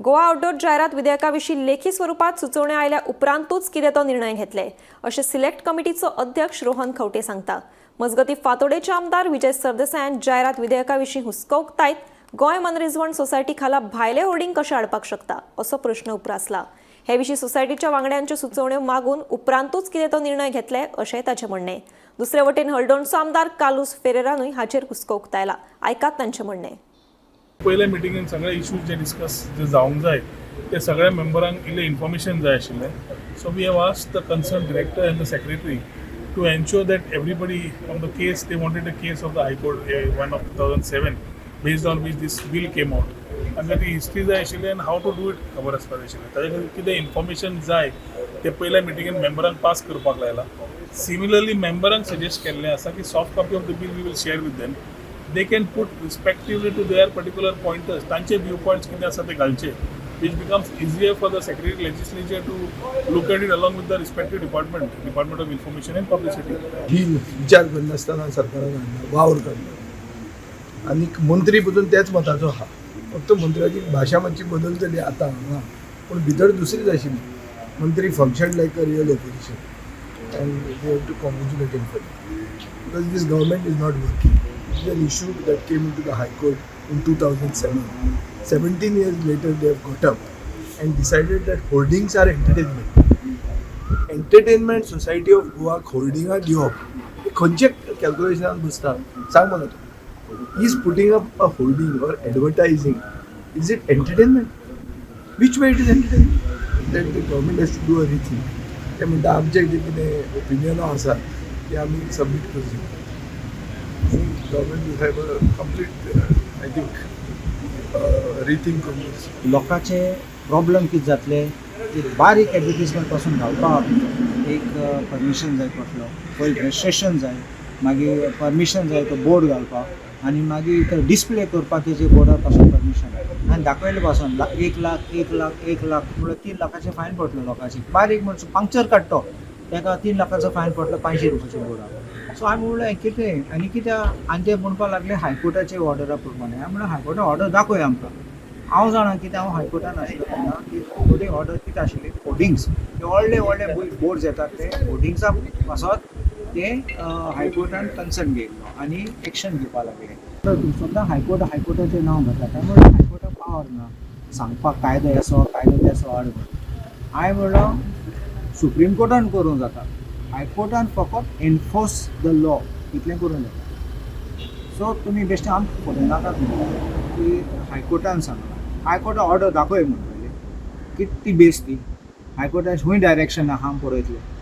Goa outdoor जायरात विधेयका विशीं लेखी स्वरुपात सुचोवण्यो आयल्या उपरांतूच कितें तो निर्णय घेतले, अशें सिलेक्ट कमिटीचो अध्यक्ष रोहन खंवटे सांगता. मजगतीं, फातोडेचे आमदार विजय सरदेसायान जायरात विधेयका विशीं हुस्को उक्तायत गोंय मनरिजवण सोसायटी खाला भायले होर्डिंग कशें हाडपाक शकता, असो प्रश्न उप्रासला. हे विशीं सोसायटीच्या वांगड्यांच्यो सुचोवण्यो मागून उपरांतूच कितें तो निर्णय घेतले, अशें ताचें म्हणणें. दुसरे वटेन हळदोणचो आमदार कार्लुस फेरेरानूय हाचेर हुस्को उक्तायला. आयकात तांचें म्हणणें. पयल्या मिटिंगेन सगळे इश्यूज जे डिस्कस जे जावंक जाय, ते सगळ्या मेंबरांक इल्लें इन्फॉर्मेशन जाय आशिल्लें. So we have asked the concerned director and the secretary to ensure that everybody from the case, they wanted a case of the High Court, one of 2007, based on which this bill came out. आमकां ती history जाय आशिल्ली आनी how to do it खबर आसपाक जाय आशिल्लें. ताजे खातीर कितें इन्फॉर्मेशन जाय तें पयल्या मिटिंगेन मेंबरांक पास करपाक लायला. सिमिलरली, मेंबरांक सजेस्ट केल्लें आसा की soft copy of the bill we will share with them. They can put respectively to their particular pointers, तांचे व्यू पॉयंट्स कितें आसा ते घालचे, which becomes easier for the secretary legislature to look at it along with the respective department, Department of Information and Publicity. ही विचार करिनासतना सरकारान हाडला, वावर काडला आनी मंत्री पसून त्याच मताचो आहा. फक्त मंत्र्याची भाशा मातशी बदलतली आतां हांगा, पूण भितर दुसरीच आशिल्ली. मंत्री function like a real opposition and we have to congratulate him for that, because this government is not working. It is an issue that came into the High Court in 2007. 17 years later, they have got up and decided that hoardings are entertainment. Entertainment society of गोवाक होर्डिंगां दिवप हे खंयचे कॅल्क्युलेशनान बसता, सांग म्हाका तूं. Is putting up a hoarding or advertising, is it entertainment? Which way it is entertainment? That the government has to do a rethink. ते म्हणटा, आमचे जे कितें ओपिनियनां आसा ते आमी सबमीट करची. Government will have a complete, I think, rethink on this. लोकांचे problem कितें जातले की बारीक एडवर्टीजमेंट पासून घालपाक एक परमिशन जाय पडलो, पयलीं रजिस्ट्रेशन जाय, मागीर परमिशन जाय तो बोर्ड घालपाक आनी मागीर तो डिस्प्ले करपाक तेजे बोर्डार पासून परमिशन आनी दाखयले पासून 1 लाख, 1 लाख, 1 लाख म्हणल्यार 3 लाखाचे फायन पडलो लोकांचे. बारीक म्हणसर पंक्चर काडटो ताका 3 लाखाचो फायन पडलो 500 रुपयाच्या बोर्डार. सो हांवें म्हणलें, कितें आनी कित्याक? आनी ते म्हणपाक लागले हायकोर्टाचे ऑर्डरा प्रमाणे. हांवें म्हणलें, हायकोर्टा ऑर्डर दाखय आमकां. हांव जाणा कितें, हांव हायकोर्टान आशिल्लो तेन्ना ती होर्डिंग ऑर्डर कितें आशिल्ली. होर्डिंग्स ते व्हडले व्हडले बोर्ड्स येतात, ते होर्डिंग्सा पासत ते हायकोर्टान कन्सर्न घेयल्लो आनी एक्शन घेवपा लागले. तर सद्दां हायकोर्ट हायकोर्टाचें नांव घेता. काय म्हणल्यार हायकोर्टाक पावर ना सांगपाक कायदो असो, कायदो तेसो हाड म्हणून. हांवें म्हणलो, सुप्रीम कोर्टान करूंक जाता, हायकोर्टान फकत एनफोर्स the law इतलें करूंक जाता. सो तुमी बेश्टे आमकां फटोवं नाकात म्हणून की हायकोर्टान सांगलां. हायकोर्टा ऑर्डर दाखय म्हणून पयलीं. कित ती बेस ती हायकोर्टान खंय डायरेक्शन आहा, आमी पळयतले.